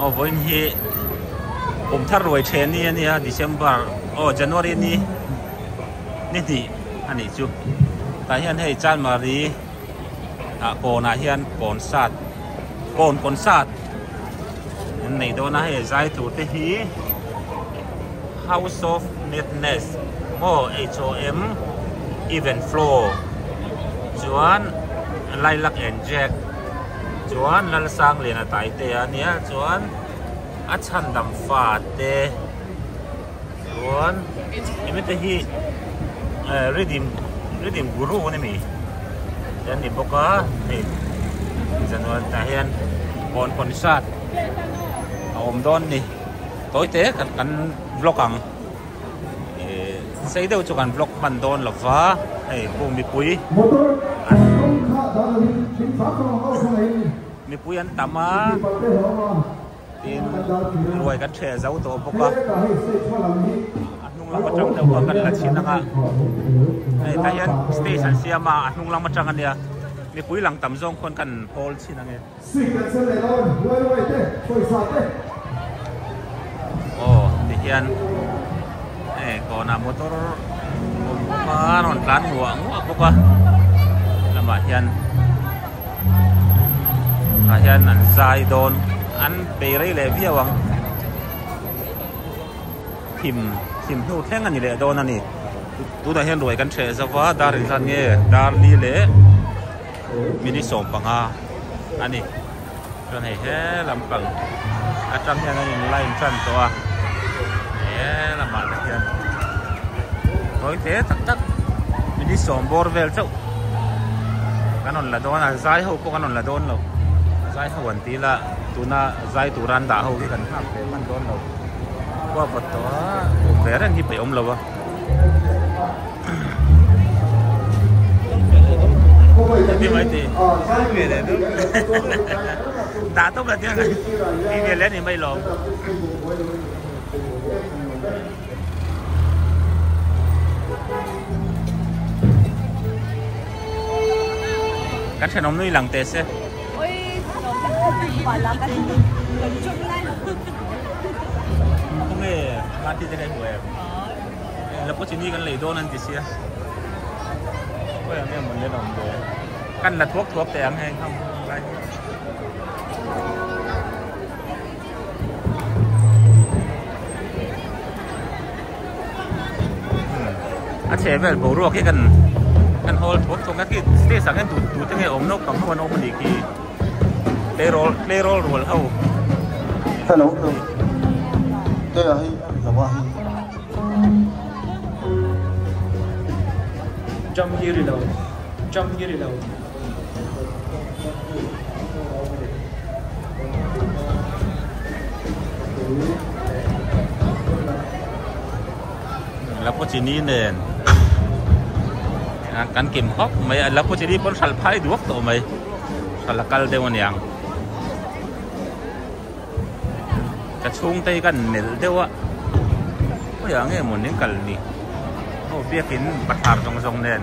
Aw vawiin hi kum thar ruai then ni a nia December aw January ni ni hnih a nih chu tah hian hei Chanmari ah kawnah hian concert kawn concert an nei dawn a hei zai tur te hi House of Madness maw H O M Even Flow chuan Lilac and Jack. Chuan Lalsangliana Taite a nia chuan a chhandam fa te chuan enge te hi rhythm rhythm guru a ni mi te an ni bawk a hei January tah hian kawn concert a awm dawn a ni tawi te kan kan vlog ang eh sei deuh chu kan vlog hman dawn lo va hei bu mipui an mipui an tam a tin ruai kan ṭheh zo tawh bawk a a hnung lam aṭang deuh kha kan la chhin ang a hei tah hian stage an siam a a hnung lam aṭang a nia mipui lang tam zawng khawn kan hawl chhin ang e. Aw ti hian hei kawnah motor awm bawk a rawn tlan nguah nguah bawk a lamah hian tah hian an zai dawn an bei rei leh viau ang thim thim hnu thleng a ni leh dawn a ni tunah hian ruai kan hreh zo va dar engzat nge dar li leh. Mini 15 a ni chuan hei he lampang atang hian an in line tan tawh a he lamah te hian tawi te tak tak mini 10 bawr vel chauh kan rawn la dawn a zai ho pawh kan rawn la dawn lo zai ho an ti la tuna zai tura an dah ho hi kan nghak ve hman dawn lo khua vawt tawh a awm ve reng hi peih awm lo a. Dah tawp la tiang ti ve leh a ni mai lawm. Kan thenawm nui lang teh se. Khawnge party te kha i hmu em? La pawh chini kan lei dawn an ti sia khawi ang em le awm ve kan la thuak thuak teh ang heng ho lai hi a chhe vel boruak hi kan kan hawl thuak thuak a khi stage ah khian tu tu te nge awm naupang ho an awm anih khi tleirawl tleirawl rual ho hello te a hei a ni lo a hei. Jump hi ri lo jump hi ri lo. Lapuchini nen kan kim khawp mai a Lapuchini pawn hral phai duak tawh mai hral a kal deuh aniang ka chhungte hi kan melh deuh a khawiah nge maw ning kal ni aw biakin bathlar zawng zawng nen.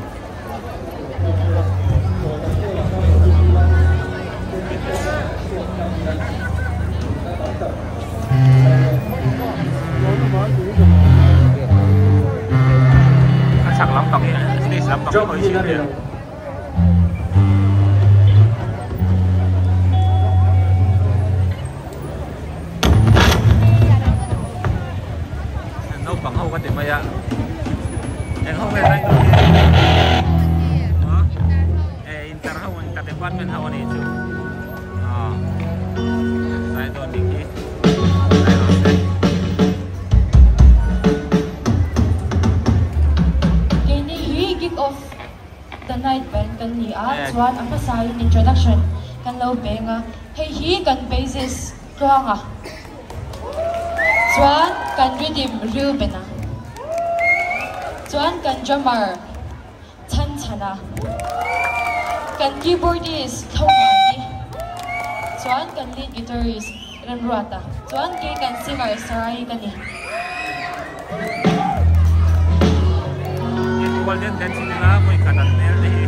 A chhak lampang hi stage lampang hi hawi chhin vel. Naupang ho ka ti mai a eng ho nge zai tur hi inter ho inter department ho a nih chu zai dawn nih khi zai rawh se. Keini hi kick off The Night Band kan ni a, chuan a hmasain introduction kan lo peng a, hei hi kan bassist Tluanga chuan kan rhythm Reuben-a chuan kan drummer Chhanchhana kan keyboardist Thlawhmuani chuan kan lead guitarist Remruata chuan kei kan singer Sarai ka ni. Golden Dancing anga vawikhat an hmel te hi.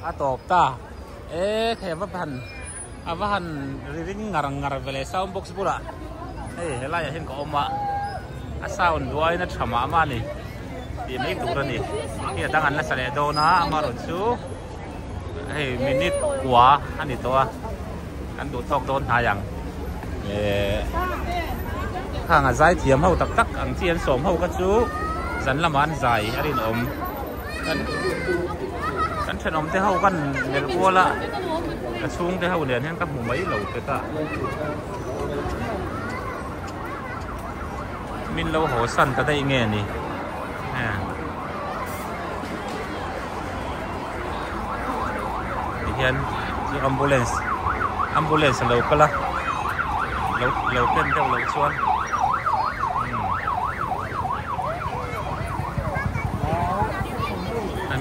A tawp ta e hei ava han ava han ri ring ngar ngar ve leh sound box bulah hei helaiah hian ka awm a a sound duain a tha mah mah a ni tih mai tur a ni hei a dang an la sa leh dawn a amaherawhchu hei minute kua a ni tawh a kan duh tawk dawn hnai ang ehh khang a zai thiam ho tak tak ang chi an sawm ho kha chu zan lamah an zai a rinawm. Kan thenawm te ho kan melh kual a, ka chhung te ho nen hian ka hmu mai lo pek a. Min lo haw san ta daih nge ni. Tihian chu ambulance ambulance a lo kal a, lo lo ken deuh loh chuan.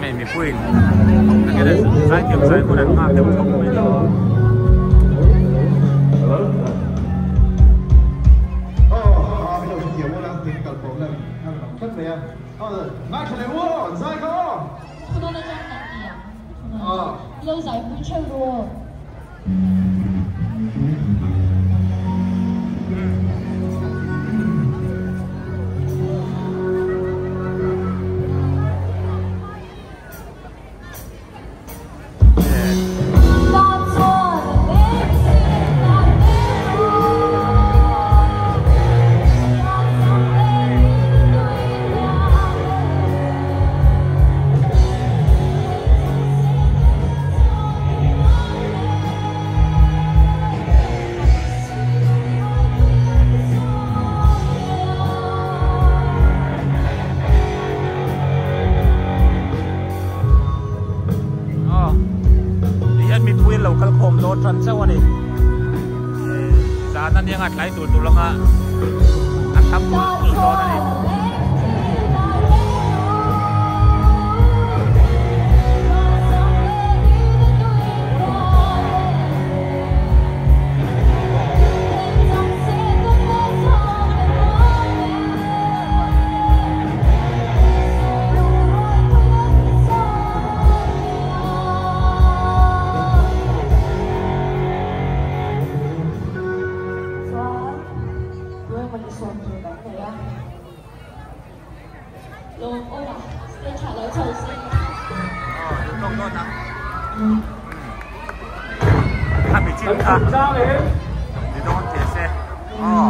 Hei mipuiin zaithiam zai hun an nghak deuh thawk mai ni. Tihian mipui an lo kal khawm dawn tan chauh a ni. Zan a nia tlai tur tur langa an tam tulh tulh dawn a ni. sawm tur kan nei a. Lawm awm a, stage ah lo chho se. Aw, duh tawk dawn a. Khami chin kha ni dawn teh se. Aw.